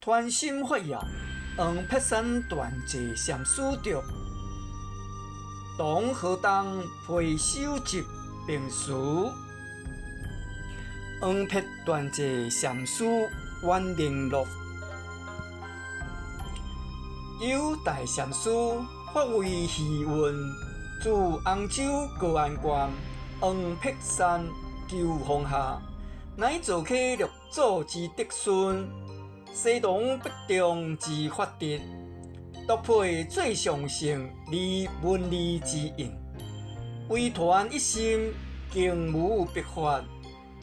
傳心法要，黃碧山斷濟禪師著，唐河東裴守集並書，黃碧斷濟禪師遠靈錄，有大禪師發為虛雲，自杭州高安縣黃碧山求峰下，乃造客六祖之嫡孫，西唐北中之法德，獨配最上乘而文理之印，唯傳一心，竟無別法，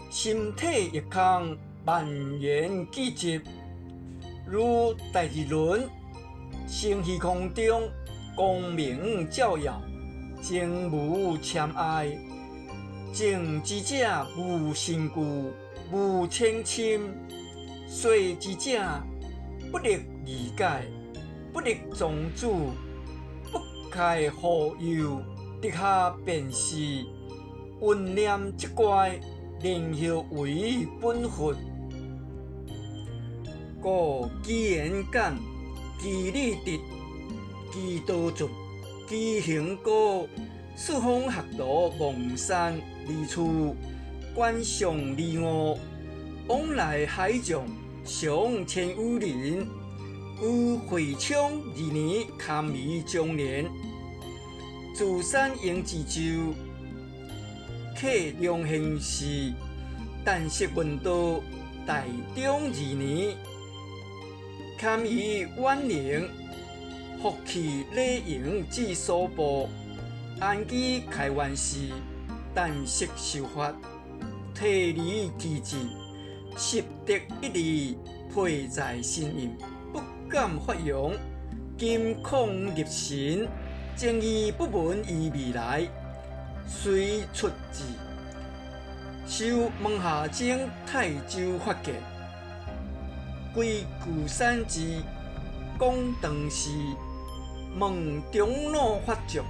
心體一空，萬緣俱寂，如大日輪，升虛空中，光明照耀，淨無攕礙。淨之者無身具，無淺深；邃之者不能理解，不能終止，不開護佑，直下便是雲念即怪，然後為本佛。故機緣感，機理直，機道盡，機行高，四方學道望山而處，觀相而悟，往來海眾，上千餘人，於會昌二年堪舆中年，自山鷹之州，客龍興寺，但識聞道大中二年，堪舆晚年，福氣禮迎之所部，安居開元寺，但識修法，體離機智，習得一理，佩在心印，不敢發揚。今恐入神，正義不聞於未來，遂出智，受門下僧泰州法界，歸舊山之廣長寺，問長老法眾。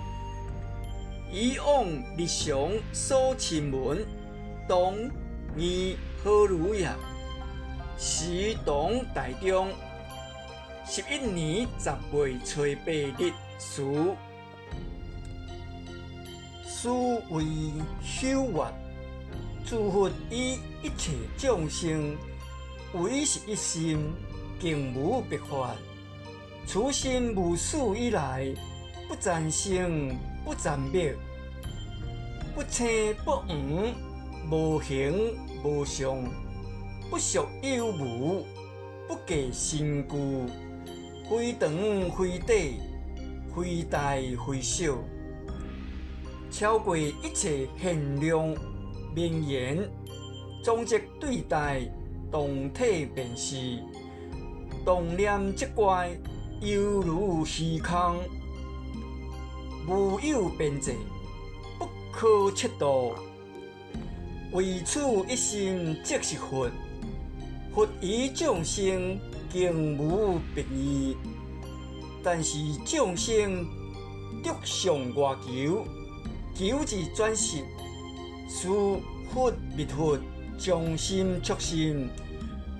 以往日常所親聞，當義何如也？時唐大中11年10月初8日，戌。斯為修願，諸佛以一切眾生唯是一心，竟無別法。此心無始以來，不暫生，不暫滅，不青不黃，無形無相，不屬有無，不計身具，非長非短，非大非小，超過一切現量名言，總則對待動體便是，動念即怪，猶如虛空，無有邊際，不可測度。唯此一心，即是佛。佛與眾生竟無別異，但是眾生著相外求，求之轉失，是佛滅佛，將心觸心，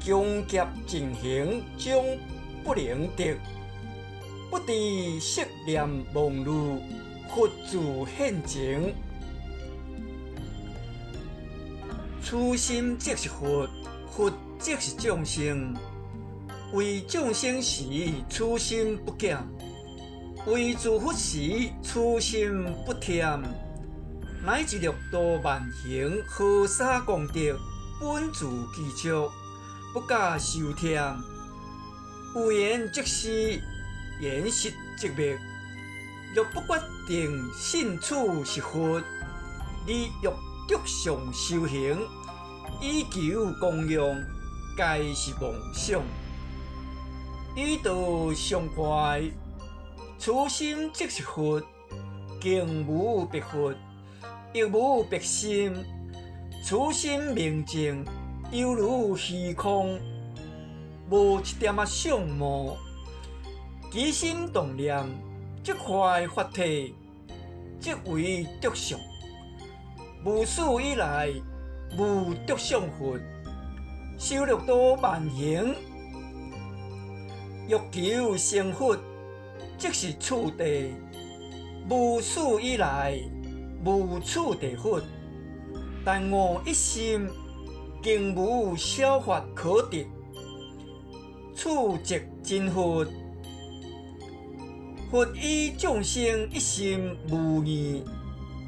窮劫淨行，終不能得。不知色念妄慮，佛自現前。此心即是佛，佛即是眾生。為眾生時，此心不減；為諸佛時，此心不添。乃至六度萬行，河沙功德，本自具足，不假修添。有緣即是，緣失即滅。若不決定信此是佛，你欲著相修行，以求供養，皆是妄想。以道相快，此心即是佛，竟無別佛，亦無別心。此心明淨，猶如虛空，無一點仔相貌。起心動念，即壞法體，即為著相。無始以來，無著相佛，修六度萬行，欲求成佛，即是次第。無始以來，無次第佛，但悟一心，更無小法可得。此即真佛。佛以眾生一心無異，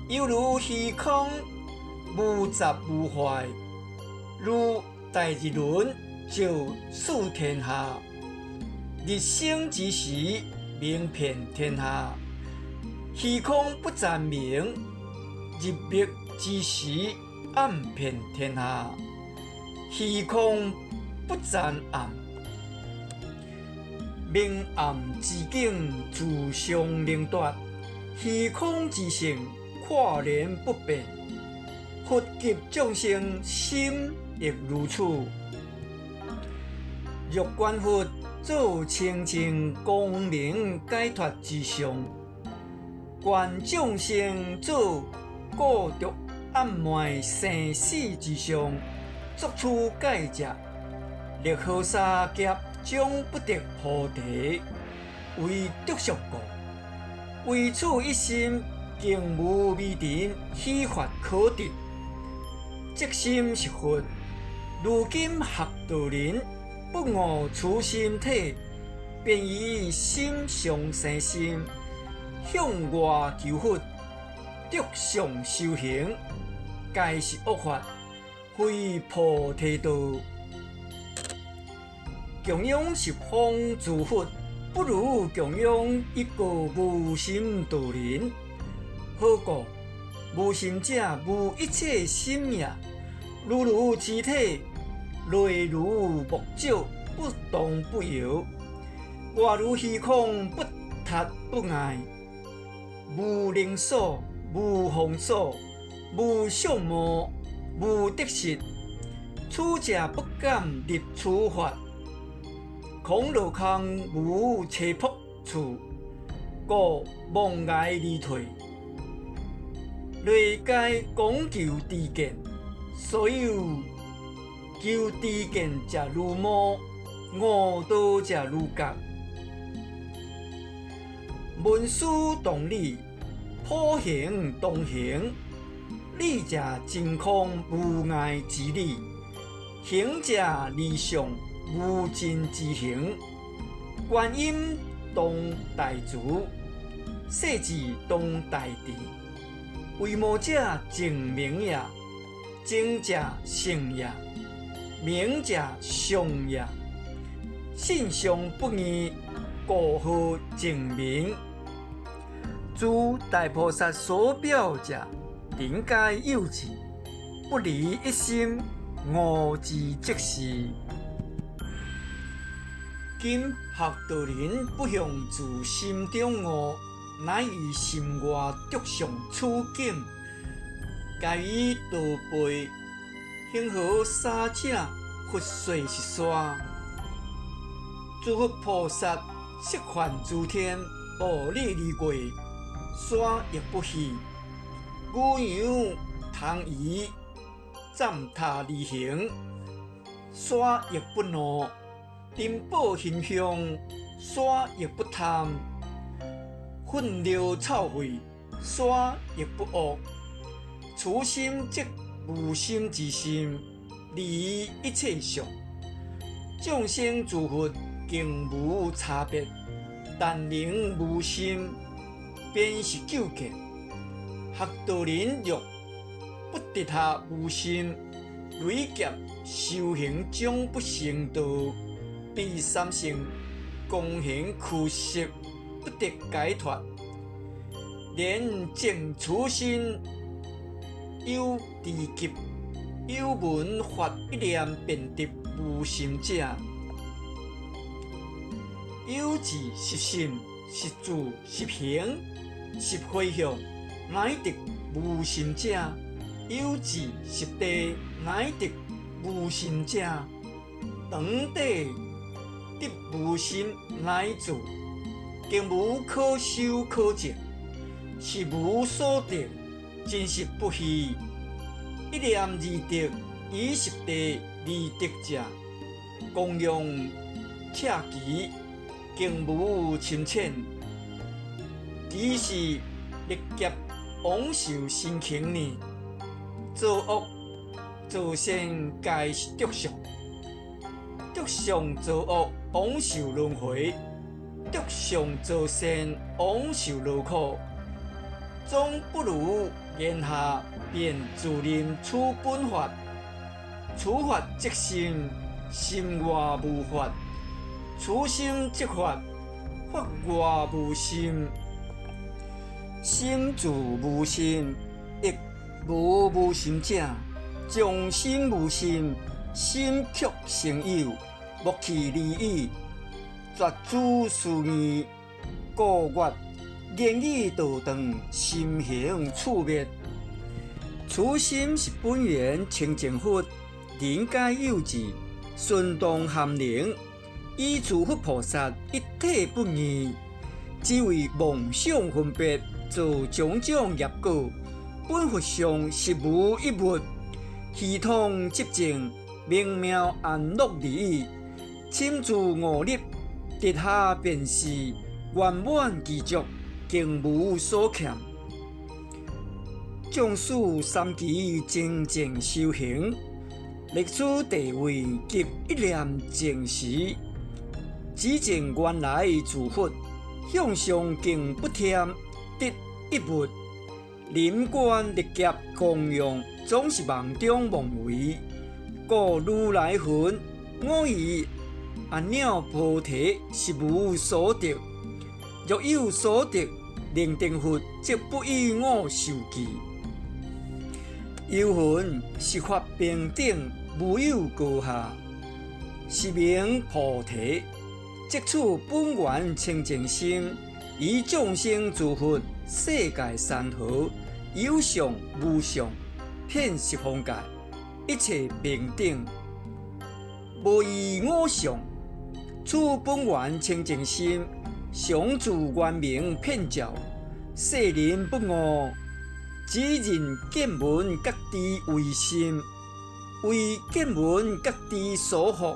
猶如虛空無雜無壞，如大日輪照四天下，日升之時，明遍天下。虛空不暫明，日滅之時，暗遍天下。虛空不暫暗，明暗之境自相能奪，虛空之性豁然不變。佛及眾生心亦如此。若觀佛做清淨光明解脫之相，觀眾生做固濁暗昧生死之相，作此解者，歷河沙劫終不得菩提，為濁俗故。唯此一心，更無微塵虛法可得。這心是佛，如今學道人不悟此心體，便以心相生心，向外求佛，著相修行，皆是惡法，非菩提道。供養十方諸佛，不如供養一個無心道人。何故？無心者，無一切心也。如如之體，類如木石，不動不搖；外如虛空，不突不礙。無靈所，無方所，無相貌，無得失。此者不敢入此法。空若空，無車縛處，故望礙而退。內皆講求知見，所有求知見者如魔，悟道者如覺。聞思當理，普行當行，理者真空無礙之理，行者離相無盡之行。觀音當大慈，勢至當大智。維摩者淨名也，淨者性也，名者相也。性相不異，故號淨名。諸大菩薩所表者，頂皆有智，不離一心，悟之即是。今學道人不向自心中悟，乃於心外著相取境，皆以道背，恆河沙者，佛說是沙。諸佛菩薩釋梵諸天，步履而過，沙亦不去。牛羊凼魚暫踏而行，沙亦不怒。珍寶馨香，沙亦不貪。糞尿臭穢，沙亦不惡。此心即無心之心，離一切相。眾生諸佛更無差別，但能無心，便是究竟。學道人若不得下無心，累劫修行終不成道，彼三乘功行虛實，不得解脫。連證此心有知及，有聞法一念便得無心者，有智十信、十住、十行、十回向，乃得無心者；有智十地，乃得無心者。當地得無心乃住，更無可修可證，是無所得，真實不虛。一念而得，以十地而得者，供養赤旗，更無深淺，其是歷劫枉受辛勤呢？造惡造善皆是著相，著相造惡枉受輪迴，著相造善枉受勞苦，總不如言下便自認此本法，此法即心，心外無法。此心即法，法外無心，心自無心，亦無無心者。將心無心，心卻成有，莫去離已，絕諸思議，故曰言語道斷，心行處滅。此心是本源清淨佛，人皆有智，順動含靈。以諸佛菩薩一體不二，只為妄想分別造種種業果。本佛上實無一物，虛通寂靜，明妙安樂而已。深住五入，直下便是圓滿具足，更無所欠。縱使三期精進修行，歷此地位及一念淨時。只證原來自佛，向上更不添得一物。臨觀歷劫供養，總是夢中妄為。故如來云：我於阿耨菩提實無所得。若有所得，靈定佛則不與我受記。又云：是法平等，無有高下，是名菩提。即此本源清淨心，以眾生諸佛世界山河，有相無相，遍十方界，一切平等，無異我相。此本源清淨心，常住圓明遍照，世人不悟，只認見聞覺知為心，為見聞覺知所惑。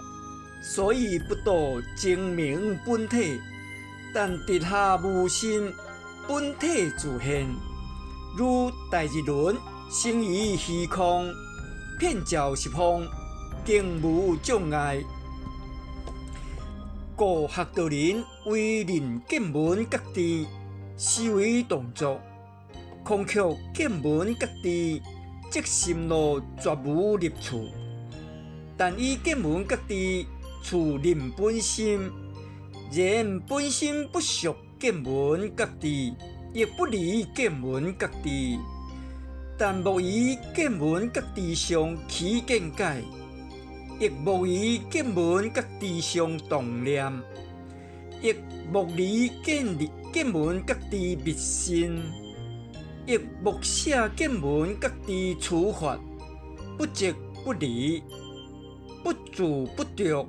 所以不度精明本體，但直下無心，本體自現。如大日輪生於虛空，遍照十方，更無障礙。故學道人為認見聞覺知思維動作，空卻見聞覺知，則心路絕無入處。但以見聞覺知處認本心，然本心不屬見聞覺知，亦不離見聞覺知，但莫於見聞覺知上起見解，亦莫於見聞覺知上動念，亦莫離見見聞覺知密信，亦莫捨見聞覺知處法，不即不離，不住不著。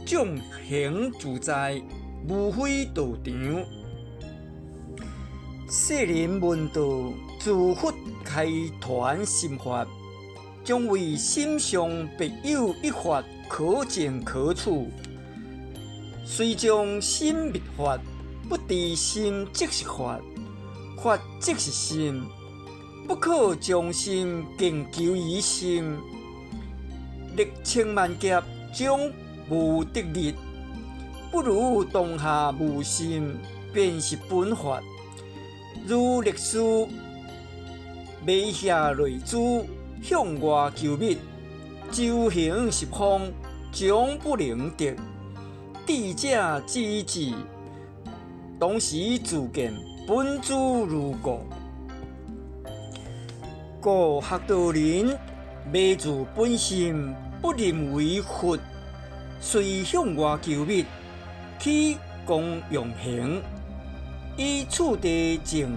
眾行自在，無非道場。世人聞道，自佛開傳心法，將為心上別有一法可證可取。雖將心滅法，不知心即是法，法即是心，不可將心強求於心。歷千萬劫，終無得日，不如當下無心，便是本法。如歷史眉下淚珠，向外求密，周行十方，終不能得。智者知之，當時自見本自如故。故學道人迷住本心，不認為佛。雖向外求密，起供養行，以次第證，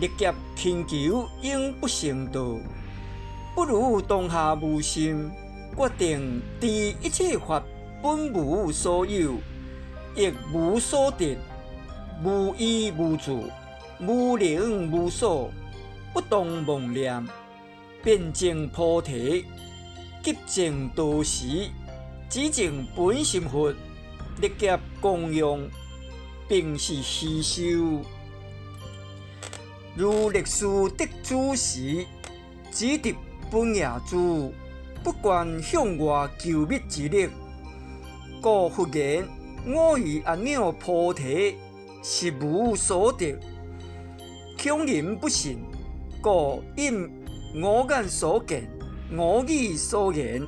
歷劫勤求，永不成道。不如當下無心，決定知一切法本無所有，亦無所得，無依無住，無能無所，不動妄念，便證菩提，急證道時。只證本心佛，歷劫供養，並是虛修。如力士得主時，只得本業主，不管向外求物之力。故佛言：我已安養菩提，實無所得。恐人不信，故應我眼所見，我耳所言，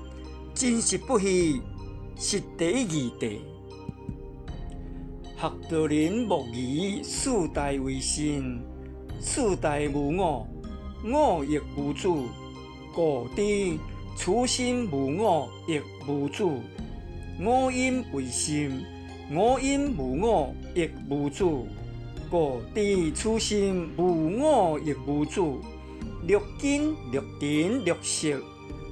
真實不虛，是第一義諦。學道人莫疑四大為身，四大無我，我亦無主。故知此心無我，亦無主。五陰為心，五陰無我，亦無主。故知此心無我，亦無主。六根、六塵、六識，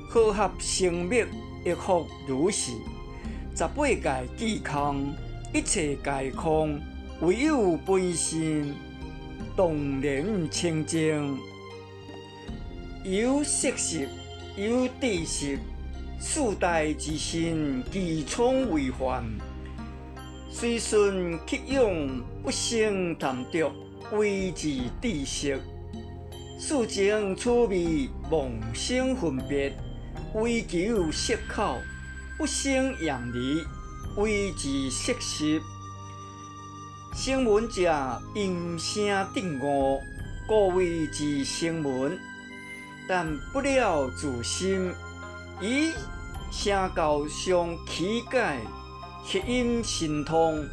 和合生滅，亦復如是。十八界俱空，一切皆空，唯有本心蕩然清淨。有色識，有智識，四大之身，其充為幻。隨順起用，不生貪著，謂之智識。四靜處味，妄生分別，唯求色口，不生厭離，謂之色識。聲聞者因聲頓悟，故謂之聲聞。但不了自心，以聲教相曲解，彼音神通，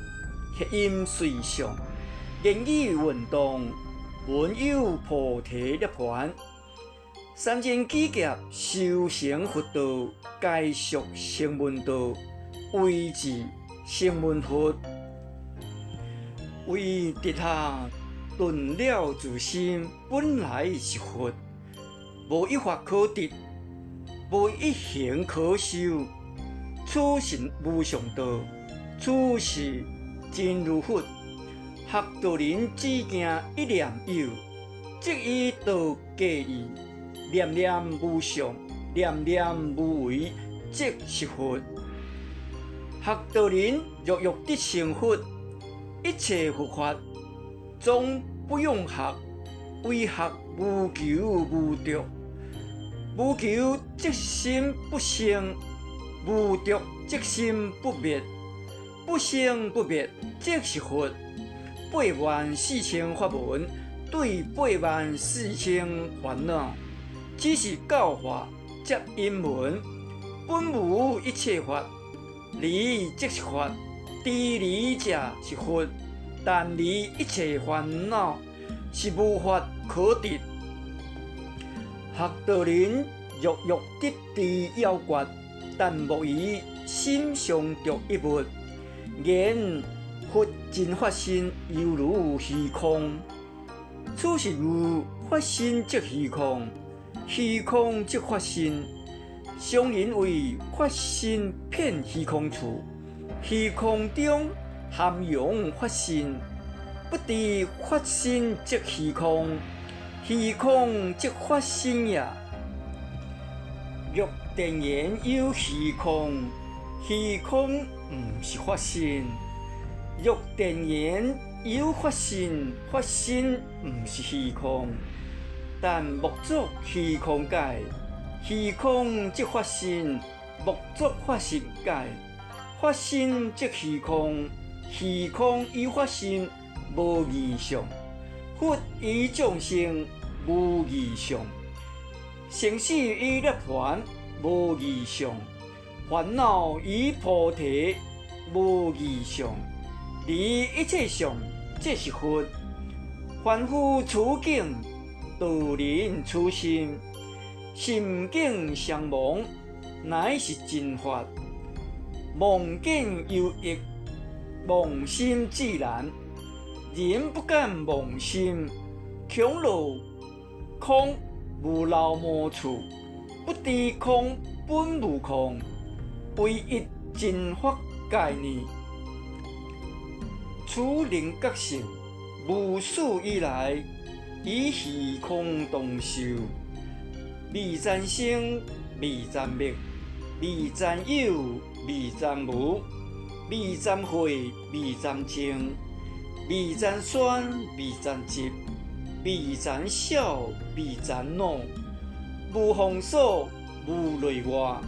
彼音隨相，言語運動，聞有菩提涅槃。三千幾劫修成佛道，皆屬聲聞道，謂之聲聞佛。為直下頓了自心本來是佛，無一法可得，無一行可修。此是無上道，此是真如佛。學道人只驚一念有，即以道假意，念念無相，念念無為，即是佛。學道人若欲得成佛，一切佛法總不用學，唯學無求無著。無求即心不生，無著即心不滅，不生不滅即是佛。8萬4千法門對8萬4千煩惱，只是教化接引門，本無一切法，離即是法，知離者是佛，但離一切煩惱，是無法可得。學道人若欲得知要訣，但莫疑心相著一物，言佛真法身猶如虛空，此是喻法身即虛空，虛空即法身。常人謂法身遍虛空處，虛空中含容法身，不知法身即虛空，虛空即法身也。若電言有虛空，虛空毋是法身；若電言有法身，法身毋是虛空。但莫作虛空解，虛空即法身；莫作法身解，法身即虛空。虛空與法身無異相，佛與眾生無異相，生死與涅槃無異相，煩惱與菩提無異相，離一切相即是佛。凡夫處境，道人處心，心境相忘，乃是真法。忘境猶易，忘心至難。人不敢忘心，恐落空無老無處，不知空本無空，唯一真法概念。此靈覺性，無始以來，與虛空同壽，未曾生，未曾滅，未曾有，未曾無，未沾慧，未沾净，未沾酸，未沾集，未沾少，未沾恼，無方所，無內外，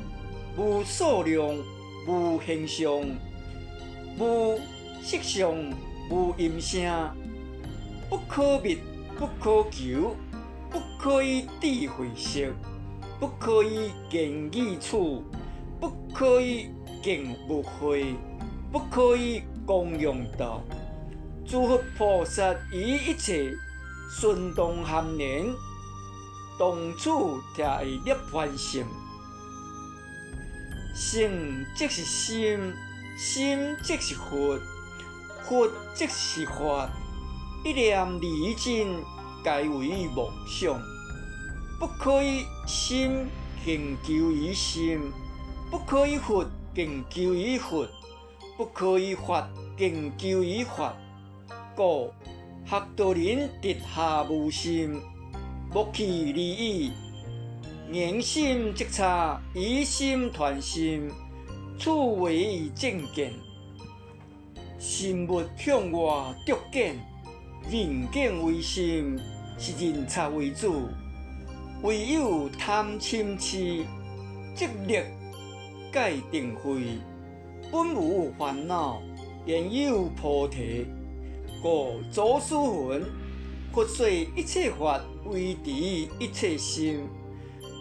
無數量，無形象，無色相，無音聲，不可覓，不可求，不可以智慧識，不可以言語處，不可以見物會，不可以供養道。諸佛菩薩以一切順動含言，當處徛佇涅槃性。性即是心，心即是佛，佛即是法。一念離真，皆為妄想。不可以心恆求於心，不可以佛恆求於佛，不可以法恆求於法。故學道人直下無心，莫去離語，言心即差，以心傳心，此為正見。心勿向外著見，認見為心，是認察為主。唯有貪嗔癡，即力界定慧，本無煩惱，焉有菩提？故祖師云：佛說一切法，唯持一切心。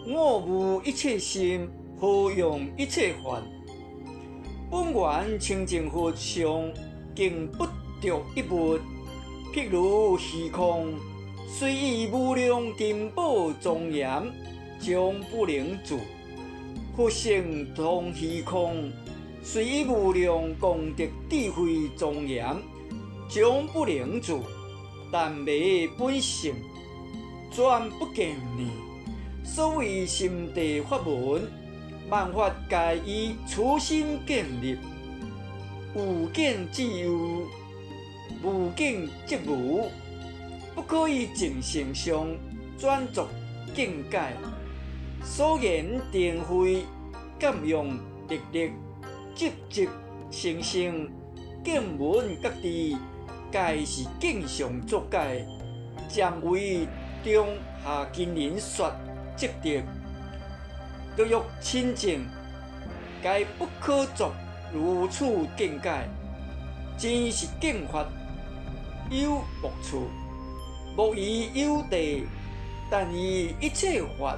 我無一切心，何用一切法？本願清淨佛上，竟不著一物。譬如虛空，雖以無量珍寶莊嚴，終不能住。佛性同虛空，雖以無量功德智慧莊嚴，終不能住。但迷本性，轉不見念。所謂心地法門，萬法皆依此心建立。有見即有，無見即無，不可以淨性上轉作見解。所言定慧，感用力力，執執生生，見聞覺知，皆是見相作解，暫為中下根人說積德。若欲親證，皆不可作如此見解。真是見法有莫處，莫疑有地，但以一切法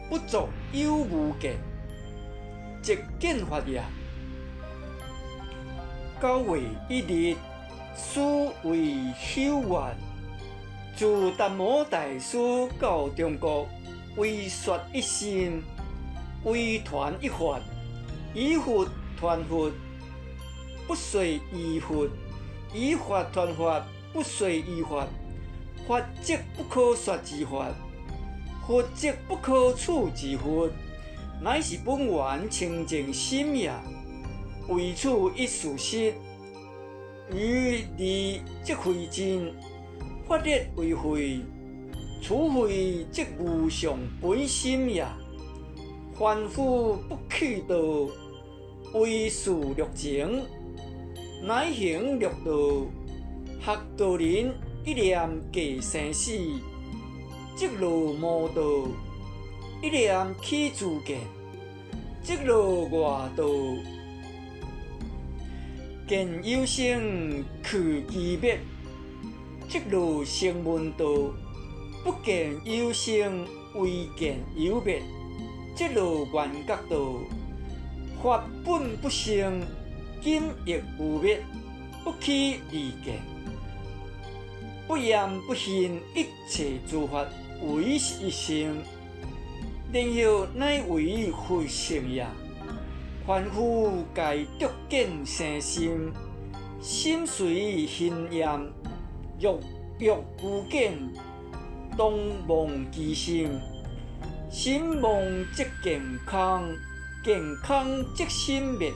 不作有無見，即見法也。9月1日，師為修願，自達摩大師到中國，唯說一心，唯傳一法，以佛傳佛，不說異佛；以法傳法，不說異法。法則不可說之法，佛則不可處之佛，乃是本源清淨心也。唯此一事實，於理則非真，法熱為慧，此慧即無上本心也。凡夫不契道，唯事六情，乃行六道。學道人一念過生死，即落魔道；一念起知見，即落外道。見有生去其滅，即落聲聞道；不見有生，唯見有滅，即落緣覺道。法本不生，今亦無滅，不起二見，不厭不恨，一切諸法唯是一心，然後乃為佛性也。凡夫皆著見生心，心隨恨厭，若欲具見，當忘其心。心忘則見空，見空則心滅。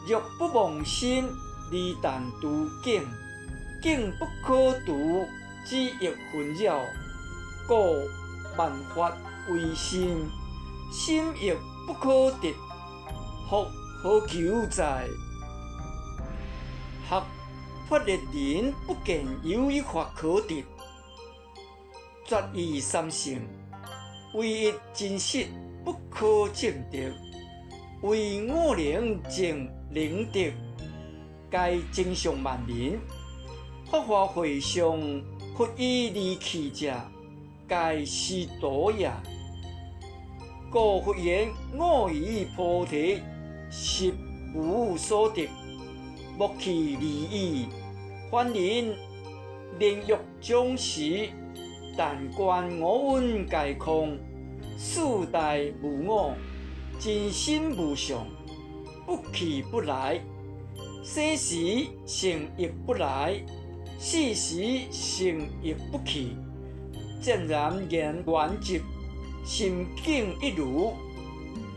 若不忘心，而但除境，境不可除，只亦紛擾。故萬法唯心，心亦不可得。復何求哉？學法的人不見有一法可得，絕異三乘，唯一真實不可證得，唯我能證能得，皆增上慢人。法華會上佛已離去者，皆師徒也。故佛言：我於菩提實無所得，莫去離已。凡人煉欲終時，但觀五蘊皆空，四大無我，真心無相，不去不來，生時性亦不來，死時性亦不去，湛然緣寂，心境一如，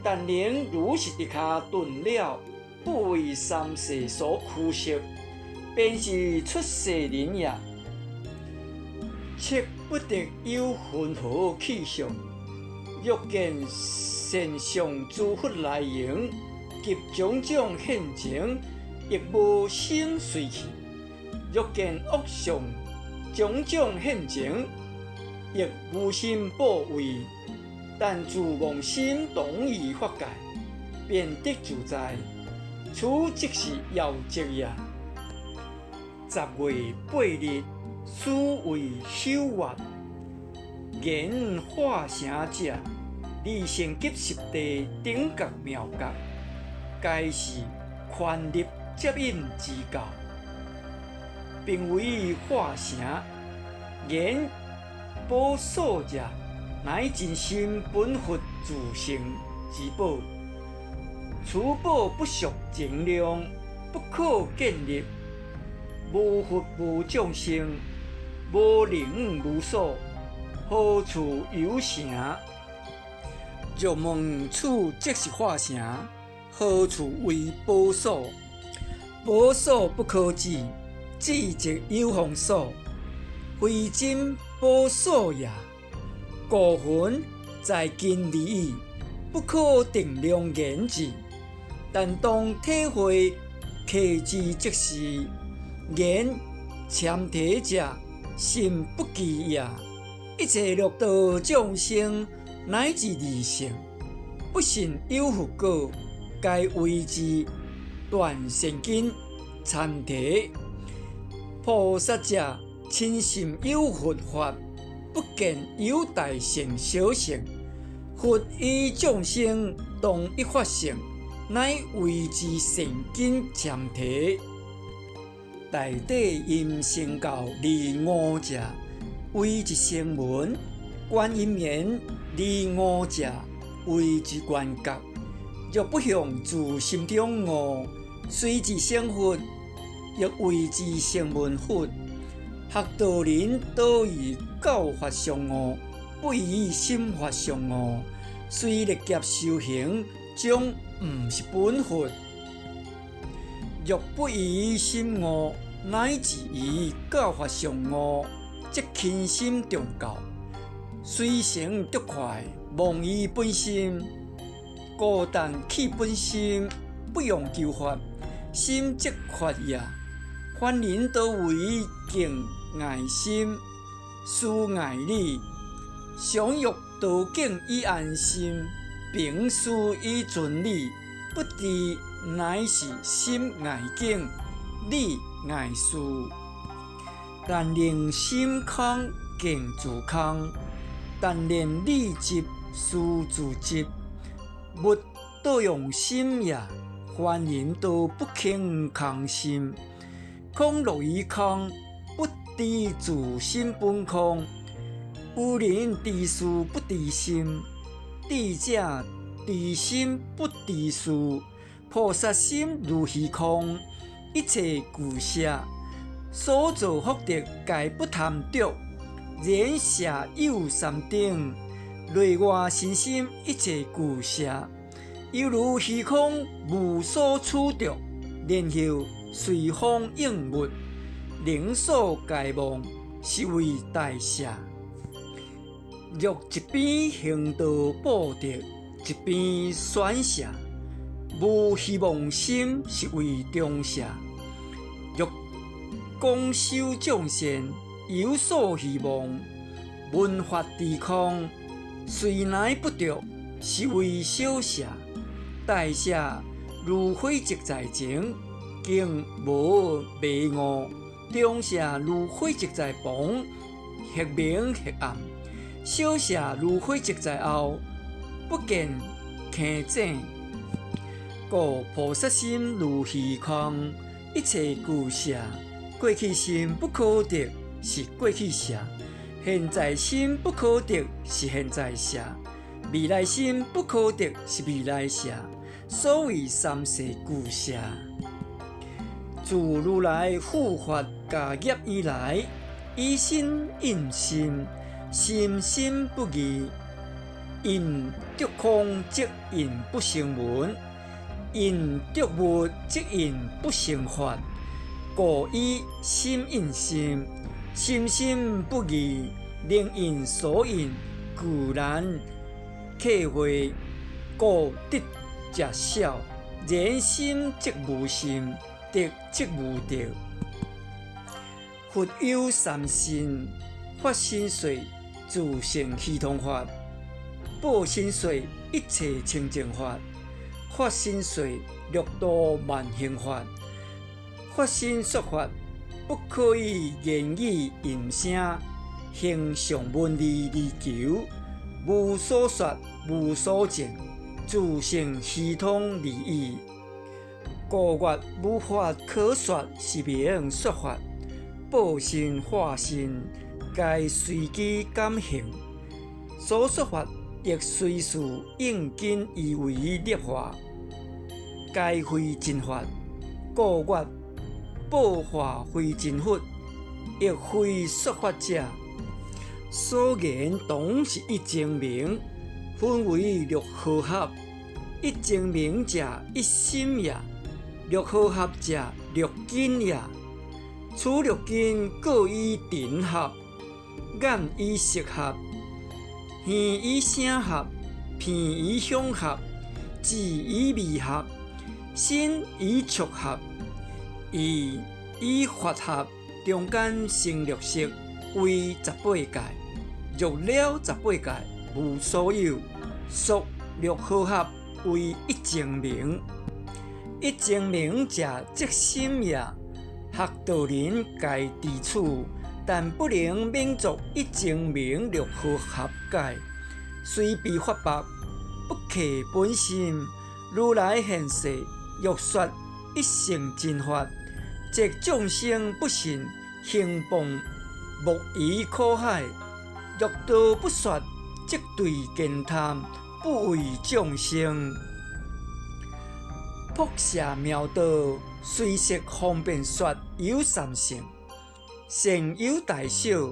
但能如是直下頓了，不為三世所驅攝，便是出世人也。切不得有分毫去相。若見善相諸佛來迎，及種種現前，亦無心隨去；若見惡相種種現前，亦無心怖畏。但自妄心同於法界，便得自在。此即是要則也。10月8日，此為守月，言化城者，二乘及十地頂覺妙覺，皆是權力接引之教，並為化城言寶所者，乃真心本佛自性之寶。此寶不屬正量，不可建立。無佛無眾生，無能無所，何處有城？若問此即是化城，何處為寶所？寶所不可指，指即有方所，非真寶所也。故云在根而已，不可定量言之。但當體會契之即是言參提者，心不欺也。一切六道眾生乃至二乘，不信有佛果，皆謂之斷善根參提。菩薩者深信有佛法，不見有大乘小乘。佛與眾生同一法性，乃謂之善根參提。大體音聲教離悟者，謂之聲聞；觀音言離悟者，謂之緣覺。若不向自心中悟，雖自成佛，亦謂之聲聞佛。學道人多以教法相誤，不以心法相誤。雖歷劫修行，終毋是本佛。若不以心悟，乃至以教法相誤，則輕心重教，隨成得快，忘於本心。故但棄本心，不用求法，心即法也。凡人多為敬礙心，思礙理，常欲道境以安心，憑思以存理，不知乃是心礙境，理礙事。但令心空，境自空；但令理寂，事自寂。勿倒用心也。凡人多不肯空心，空樂於空，不知自心本空。有人知事不知心，智者知心不知事。菩薩心如虛空，一切俱舍，所造福德皆不貪著。然舍有三等，內外身心一切俱舍，猶如虛空無所取著，然後隨風應物，能所皆忘，是為大舍。若一邊行道布德，一邊選舍，無虛妄心，是為中舍。若欲廣修眾善，有所希望，聞法知空，雖乃不著，是為小捨。大捨如火宅在前，竟無迷悟；中捨如火宅在旁，或明或暗；小捨如火宅在後，不見坑井。故菩薩心如虛空，一切俱捨。過去心不可得，是過去捨；現在心不可得，是現在捨；未來心不可得，是未來捨。所謂三世俱捨。自如來付法迦葉以來，以心印心，心心不異。印著空則印不生聞，印著無則印不生法。故以心印心，心心不異，能印所印，具難契會，故得者少。然心即無心，得即無得。佛有三身：法身說自性虛通法；報身說一切清淨法；法身說六度萬行法。法身說法，不可以言語音聲，形象文字而求，無所說，無所證，自性虛通而已。故曰無法可說，是名說法。報身、化身，皆隨機感應，所說法亦隨事應根依為立化，皆非真法。故曰報化非真佛，亦非說法者。所言當是一精明，分為六和合。一精明者，一心也；六和合者，六根也。此六根各與塵合，眼與色合，耳與聲合，鼻與香合，舌與味合，身與觸合，意與法合，中間成六識，為十八界。若了十八界無所有，屬六和合為一精明。一精明者，即心也。學道人皆知此，但不能免俗一精明六和合解，隨彼發白，不契本心。如來現世欲說一乘真法，則眾生不信，興謗莫於苦海。若道不說，則對慳貪，不為眾生。僕舍妙道，隨說方便說有三乘，善有大小，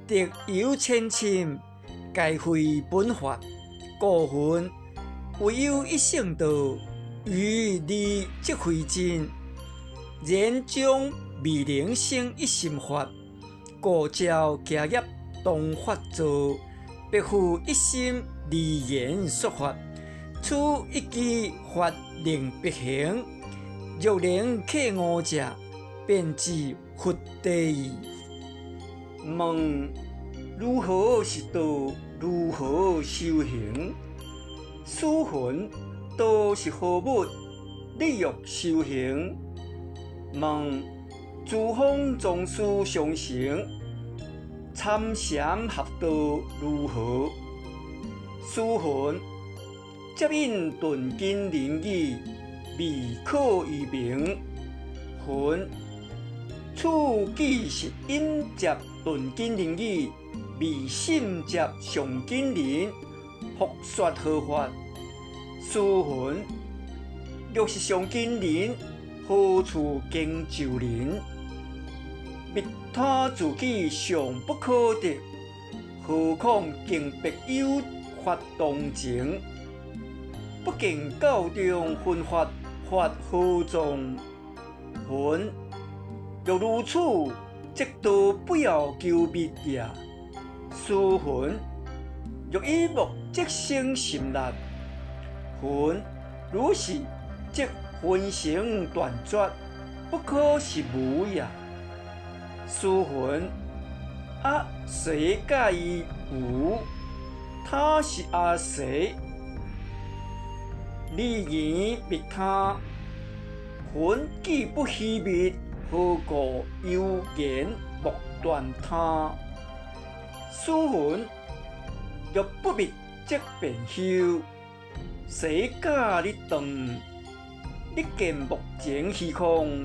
德有淺深，皆非本法。故云唯有一乘道，餘二則非真。然終未能成一心法，故召迦葉當法座，別復一心而言說法。此一機法令別行，若能契悟者，便知佛地義。問如何是道？如何修行？師云：道是何物？你欲修行？問諸方宗師相承，參禪合道如何？師云：接引鈍根人語，未可依明。云：此既是引接鈍根人語，未審接上根人，復說何法？師云：若是上根人，何處經咒人？密他自己尚不可得，何況更別有法當前？不見教中分法，法何藏？云：若如此，則道不要求密也。師云：若以目即生心力。云：如是，則分成斷絕。不可是無也。師云：啊，誰教伊無？他是阿誰？你言密他，云既不虛密，何故猶言莫斷他？師云：若不密則便休。誰教你斷？你見目前虛空，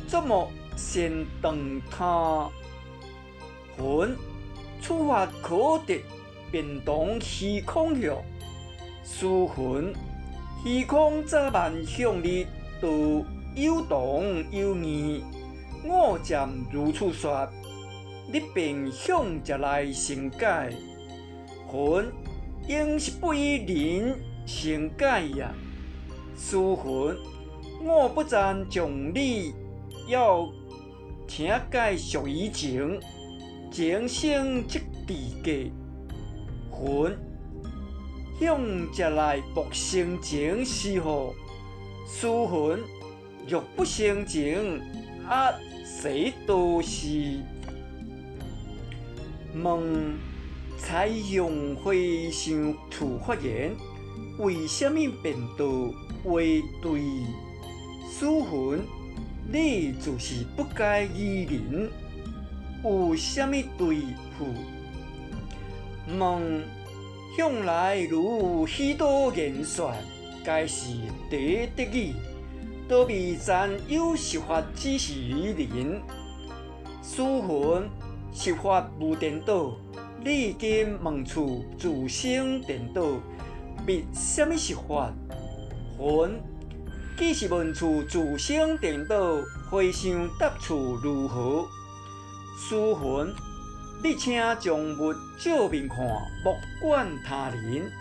怎麼先斷他？云此法可得，便同虛空許。師云：虛空早晚向日，道有同有異。我暫如此說，你便向這來成解。云應是不依人成解也。師云：我不但將你要請解屬於情，情生即智解。云向這來莫生情是何？師云：若不生情，啊，誰道是？問採用回向處發言，為啥物變道為對？師云：你就是不解語人，有啥物對付？問向來如許多言說，皆是第得語，都未曾有實法指示於人。師云：實法無顛倒，你今問處自生顛倒，密啥物實法？云既是問處自生顛倒，回向答處如何？師云：你請將物照面看，莫管他人。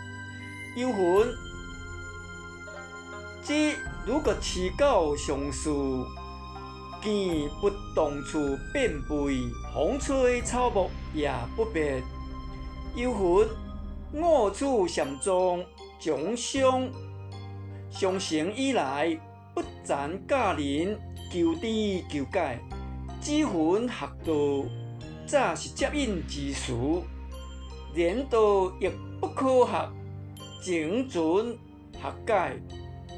又云：這如果持狗相似，見不動處變背，風吹草木也不滅。又云：我處禪宗從相相成以來，不曾教人求知求解，只云學道，早是接引之時，連道亦不可學，情存學解，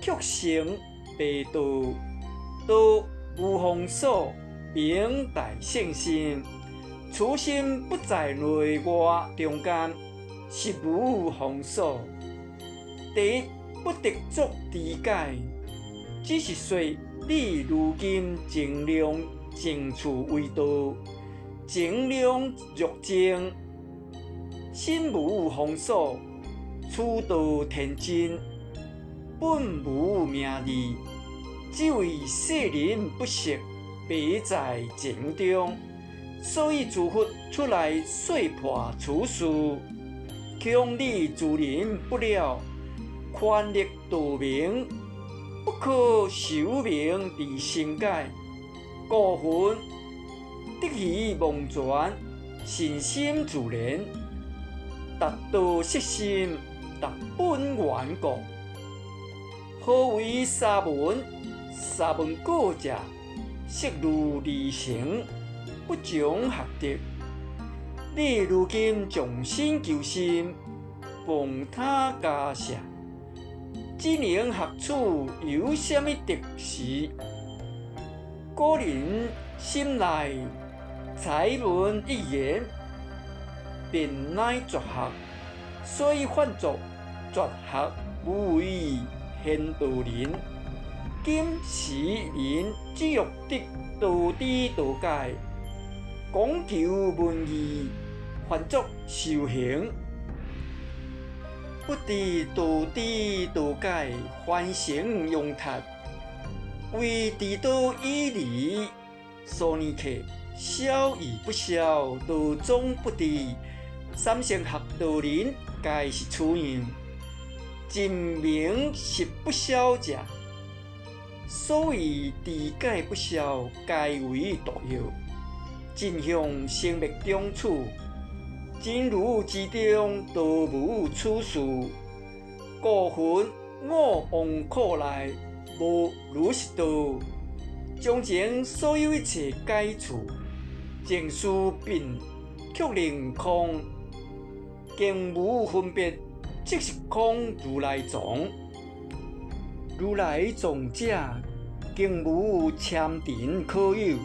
卻成迷道，道無方所，名大聖心，此心不在內外中間，實無方所。第一不得作知解，只是說你如今盡量淨處為道，淨量若淨，心無方所，此道天真，本無名字，只為世人不識，迷在情中，所以諸佛出來說破此事，恐你諸人不了，權力道明，不可修明而成解，故云得魚忘筌，信心自然，達道悉心，達本源故。何為沙門？沙門果者，識如離成，不從學得。你如今將身求心，傍他迦葉，只能學處有啥物得時？古人心內才聞一言，便乃絕學，所以喚作絕學無為賢道人。今時人只欲得道知道解，講求文義，還作修行，不知道知道解，凡成庸脫，為知道以離蘇尼克，曉與不曉，道終不知。三乘學道人，皆是此樣。真名實不曉者，所謂知解不曉，皆為毒藥。真相生滅中處，真如之中，道無此事。故云我王庫內無如是道，將前所有一切解除，靜思變卻令空，更無分別，即是空如來藏。如來藏者，更無攙陳可有，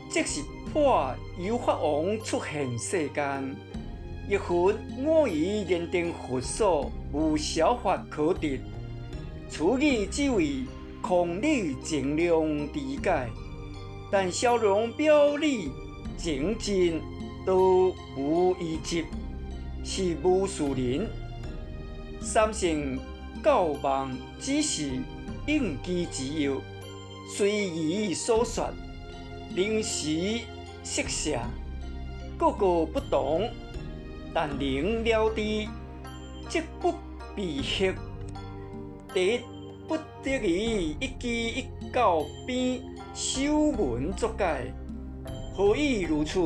即是破有法王出現世間。亦云我於燃燈佛所無小法可得，此義只為空理淨量之解，但消融表裡精進都無依執，是無事人。三乘教妄只是應機之藥，隨儀所說，臨時釋捨，各個不同。但能了知，則不必惑。第一，不得已一機一教邊修文作解，何以如此？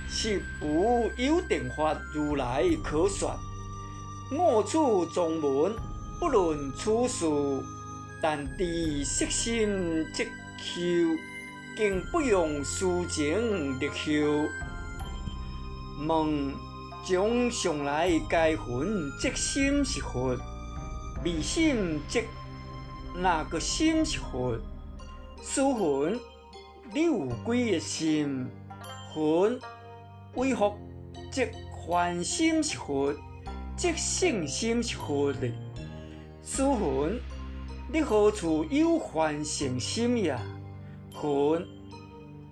實無有定法如來可說。我此宗門不論此事，但知識心即修，更不用事情力修。問將上來解云，即心是佛，未心即哪個心是佛？師云，你有幾个心？云，唯復即凡心是佛，即聖心是佛咧。師云，你何處有凡聖心呀？云，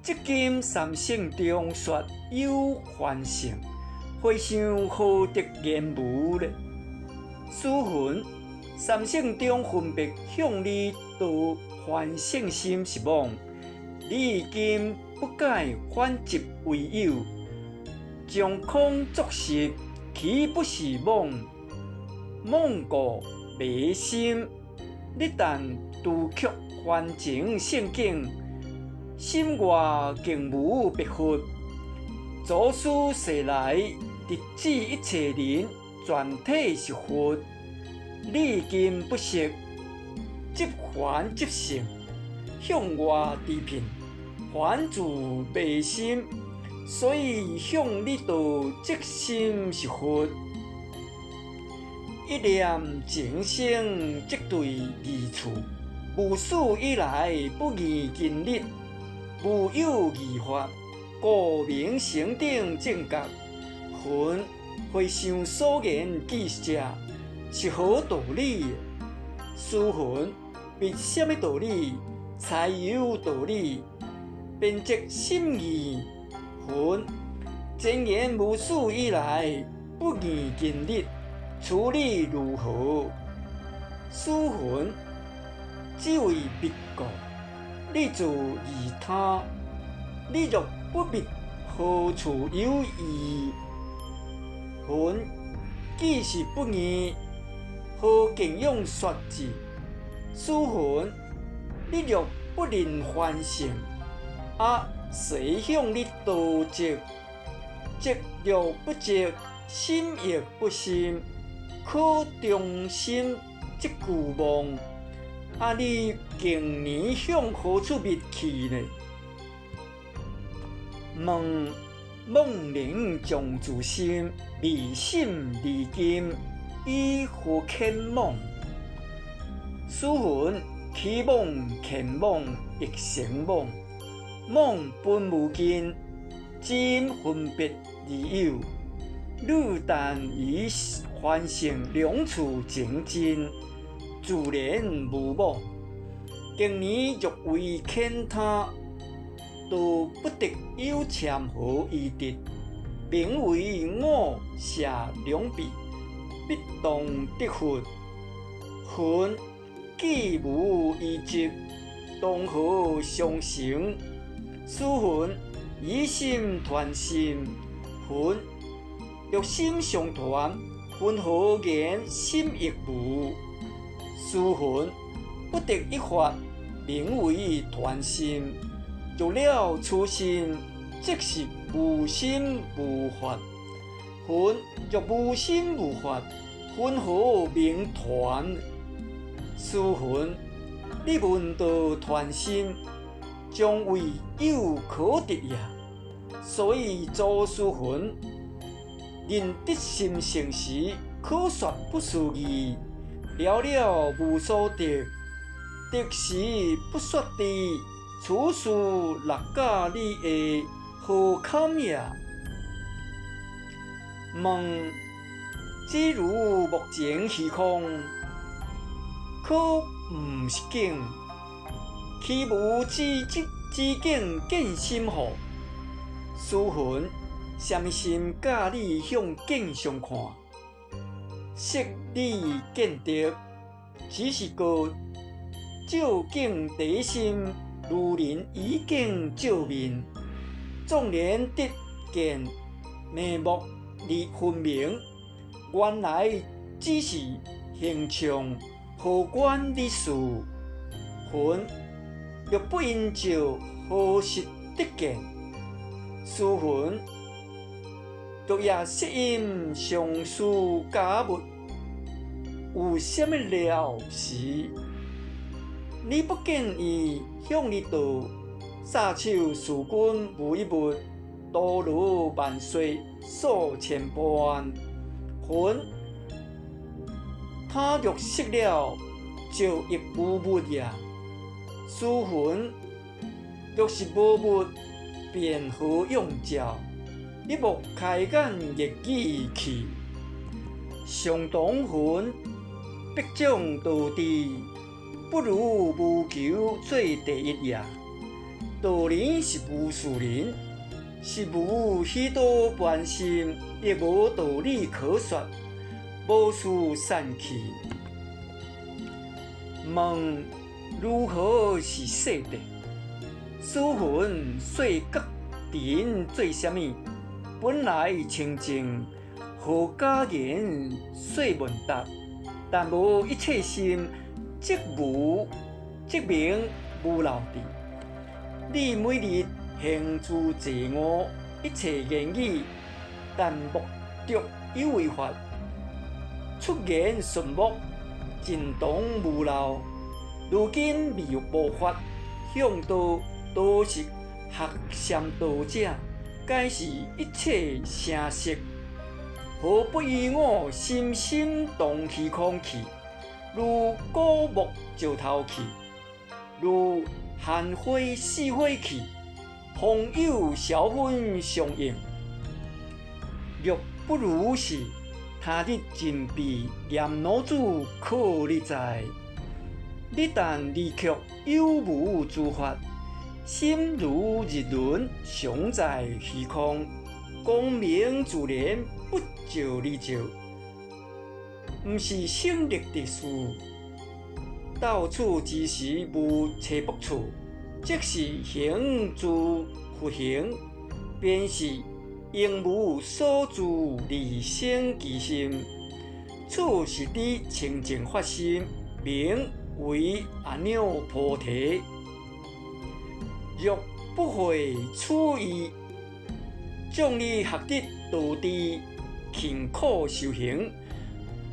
即今三乘中說有凡聖，和尚何得言無咧？師云，三乘中分別向你道凡聖心是妄，你今不解反執為有，將空作實，豈不是妄？妄故迷心，你但除卻凡情聖境，心外更無別佛。祖師世來直指一切人全體是佛，你今不識，執凡執聖，向外治騙，反自迷心，所以向你道即心是佛。一念眾生即對二處，無始以來不二今日，無有二法，故名成等正覺。云，和尚所言記者是何道理？師云，別啥物道理，才有道理，便則心義。云，真言無始以來，不二今日，此理如何？師云，只為密故，你自疑他，你若不密，何處有疑？云，既是不義，何敬仰說之？師云，你若不認凡聖，啊，誰向你道寂？寂若不寂，心亦不心，可中心即具妄。啊，你經年向何處覓去呢？問妄能將自心，未心而今，以何遣妄？師云，起妄、遣妄、亦成妄。妄本無根，只因分別而有。汝但於凡聖兩處精進，自然無妄。經年若為遣他，都不得有攙何依得，名為我舍兩臂，必當得佛。云，既無依執，當何相成？師云，以心傳心。云，若心相傳，云何言心亦無？師云，不得一法，名為傳心。若了此心，即是無心無法。云，若無心無法，云何名傳？師云，你問道傳心，將為有可得也。所以祖師云：人得心性時，可說不思議，了了無所得，得時不說知。此事六甲你會何堪也？問：只如目前虛空，可毋是境？豈無知知境見心乎？師云：啥物心教你向境上看？識你見得，只是個照境第一心，如人以鏡照面，縱然得見眉目而分明，原來只是形象，何關你事？云：若不因照，何時得見？師云：若也色陰相思假物，有啥物了時？你不見伊向你道，撒手事君無一物，多羅萬歲數千般。云：他若識了，就亦無物也。師云：若是無物，便何用照？你莫開眼熱語去。上堂云：彼種道智，不如無求做第一也。道人是無事人，是無許多般心，亦無道理可說，無需散去。問如何是說得？師云：說覺人做啥物？本來清淨，何假言說問答？但無一切心，即無即名無漏智。你每日行諸濟惡，一切言語，但目的有為法，出言順目，盡同無漏。如今未無法向道，都是學禪道者，皆是一切聲色，何不與我心心同虛空去？如古木石頭去，如寒花死花去，方有銷分相應。若不如是，他日盡被閻羅主考你哉。你但離卻有無諸法，心如日輪，常在虛空，光明自然不照而照，毋是省力的事。到此之時無揣卜處，即是行諸佛行，便是應無所住而生其心。此是你清淨法心，名為阿耨菩提。若不會此意，縱你學得道智，勤苦修行，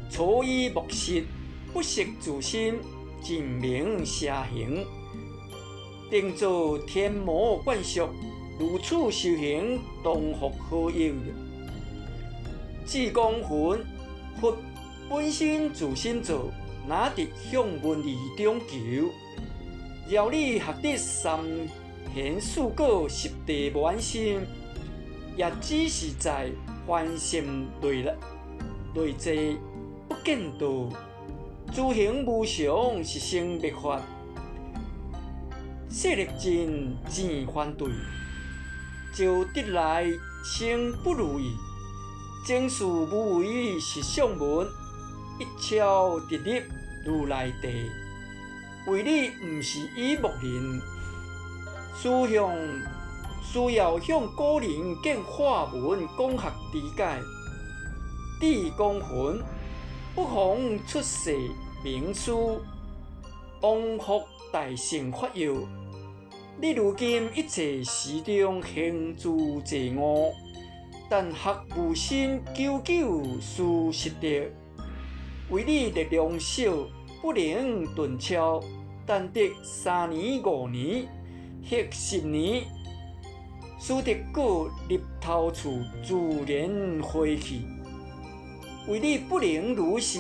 粗以目實，不識自心，盡名邪行，定做天魔慣俗，如此修行，當復何用？智光云：佛本身自心造，哪得向聞義中求？饒你學得三賢四果十地無安心，也只是在凡聖類類濟，不見道。諸行無常，是生滅法，勢力盡，漸反對，招得來生不如意。正是無為實相門，一超直入如來地。為你毋是以目人，需向需要向古人見法文講學理解。智光云：不妨出世名師，往復大乘法要。你如今一切時中行諸濟惡，但學無心，久久思實得。為你力量小，不能頓超，但得3年5年，或十年，使得果入头处自然花去。为你不能如是，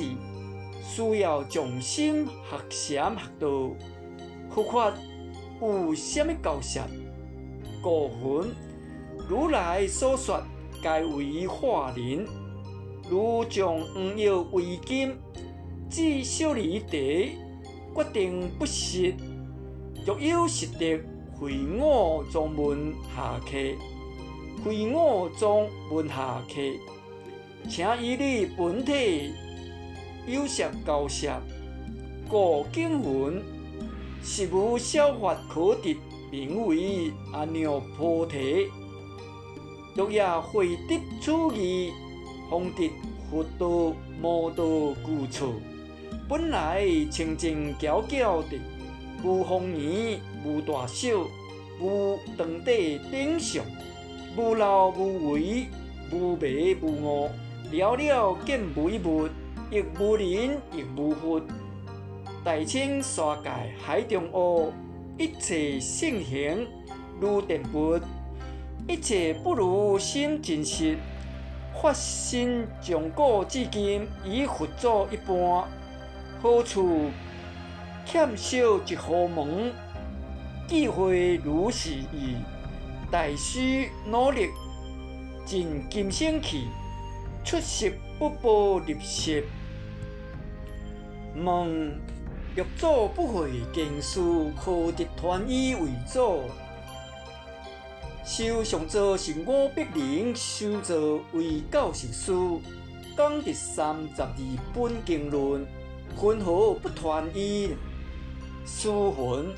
需要用心學禪學道。佛法有啥物教授？故云如來所說，皆為化人。如將黃藥為金，置小離地，決定不失。若有實得，非我宗門下客，非我宗門下客，請以你本體有攝教授。故經云：實無小法可得，名為阿耨婆提。若也會得此義，方得佛道無道具錯。本來清淨皎皎的，無方圓，無大小，無長短等相，無漏無為，無迷無悟，了了見無一物，亦無人亦無佛。大千沙界海中烏，一切聖行如電佛，一切不如心真實。法身從古至今，與佛祖一般，何處欠少一毫毛？智慧如是義，大須努力盡今生去，出世不報入世。問六祖不會經師，何得傳衣為祖？修上座是500人修座為教授師，講佇32本經論，雲何不傳衣？師云：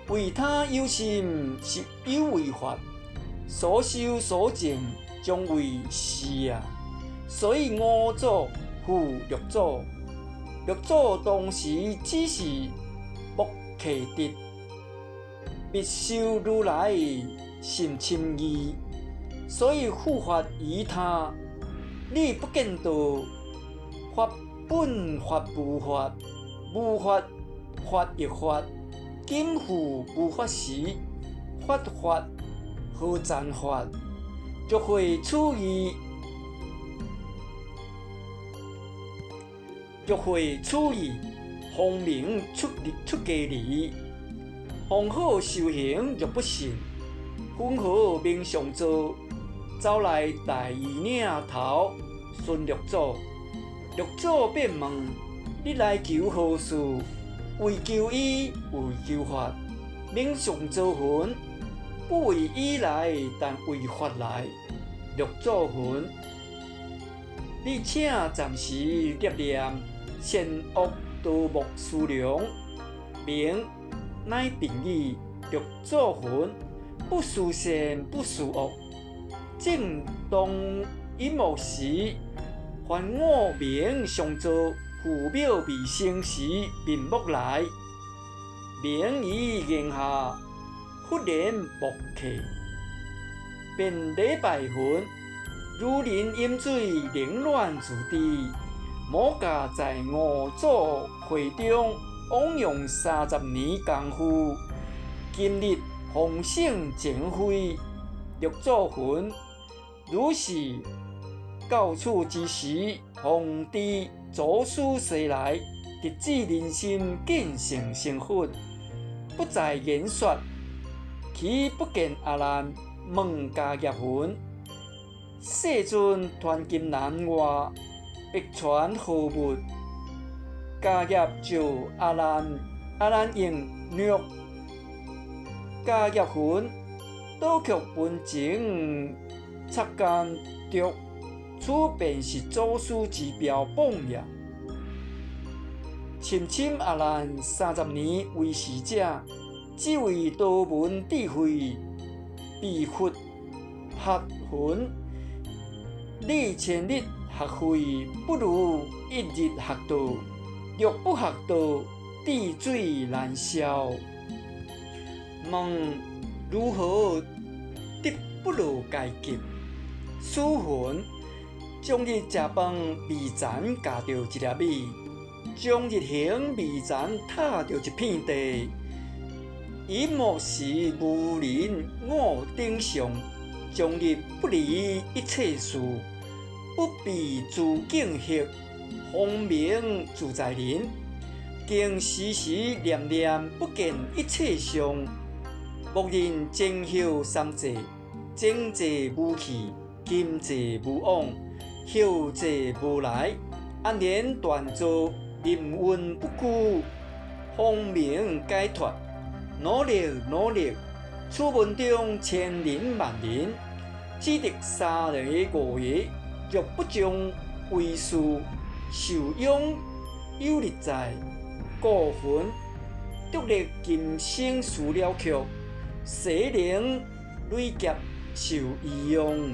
為他有心是有為法，所修所證將為是啊！所以五祖復六祖，六祖當時只是目契得，密修如來甚深義，所以付法於他。你不見道，法本法無法，無法法亦法，今復無法時，法法何暫法？若會此義，若會此義，方名出出家理。方好修行若不信，雲何名上座？走來大義嶺頭尋六祖，六祖便問：你來求何事？為求衣，為求法。明上座云：不為衣來，但為法來。六祖云：你請暫時念念善惡多目思量，明乃便語。六祖云：不思善，不思惡。正當隱沒時，凡我明上座，父廟未成時，面目來，明於言下，忽然目契，便禮拜云：如人飲水，冷暖自知。某家在五祖會中，枉用30年功夫，今日方成前非。六祖云：如是到此之時，方知祖師西來，直指人心，見性成佛，不在言說。豈不見阿難問迦葉云：世尊傳金蘭外，別傳何物？迦葉召阿難，阿難應若。迦葉云：倒卻分情擦干著，此便是祖師之標榜也。深深阿難30年為侍者，只為多聞智慧，被佛學云：你千日學慧，不如一日學道。若不學道，智水難消。問如何得不落階級？師云：終日食飯，未曾咬著一粒米；終日行，未曾踏著一片地。以莫時無人我頂上，終日不離一切事，不避諸境惑，方名自在人。經時時念念不見一切相，默認前後三際，前際無去，今際無往，後際無來，安然斷坐，任運不拘，方名解脫。努力努力，此門中千人萬人，只得三个五個，若不將為事，受養有日在，故云獨力今生事了卻，世能累劫受醫用。